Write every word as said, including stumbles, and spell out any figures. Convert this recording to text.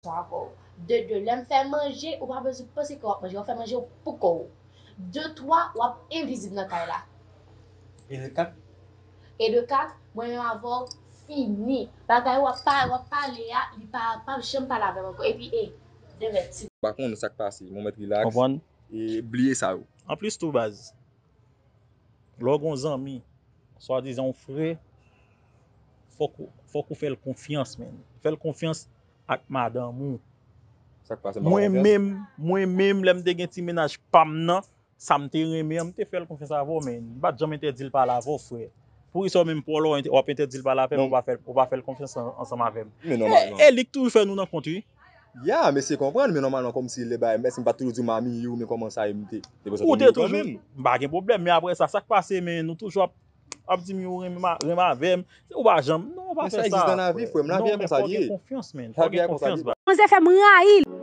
sa avè w. De de, lè m fè manje, ou pa bezwen panse ke w ap manje, w ap fè manje w pou kò w. De twa, w ap envizib nan kay la. E de kat, E de kat, mwen menm avè w, fini. Bagay w ap pa, w ap pale a, li pa, pa janm pale avè m ankò. Epi, e, de mèt, ti. Pa konn sa k pase, mwen mèt rilaks. Konprann? E bliye sa yo. Anplis tou baz, lè w gen yon zanmi, swadizan yon frè, fòk ou, fòk ou fè l konfyans, men. Fè l konfyans ak madanm ou. Sa k pase, m pa Mwen konfyans. menm, mwen menm, lè m te gen ti mennaj pa m nan, sa m te renmen an, m te fè l konfyans avè w, men. M pa t janm entèdi l pale avè w, frè. Poukisa w menm, pou w ente- w ap entèdi l pale avè m, Non. Ou pa fè, ou pa fè l konfyans an- ansanm avè m? Men E, nòmalman. E li k toujou fè nou nan kont, wi. Ya, mesye konprann, men nòmalman, kòmsi lè bay, èske m pa t toujou di w m a miye w, men kòman sa ye m te. Te pou sa Ou te te miye w toujou, kanmenm. M pa gen pwoblèm, men apre sa, sa k pase, men nou toujou ap, ap di m yo renmen ma- renmen avè m. Ou pa janm, non, ou pa Men sa fè egziste sa. dans la vie, frè m. Lavi a konsa li ye. Konfyans, men. Lavi a konsa li ye. Manzè fè m rayi l.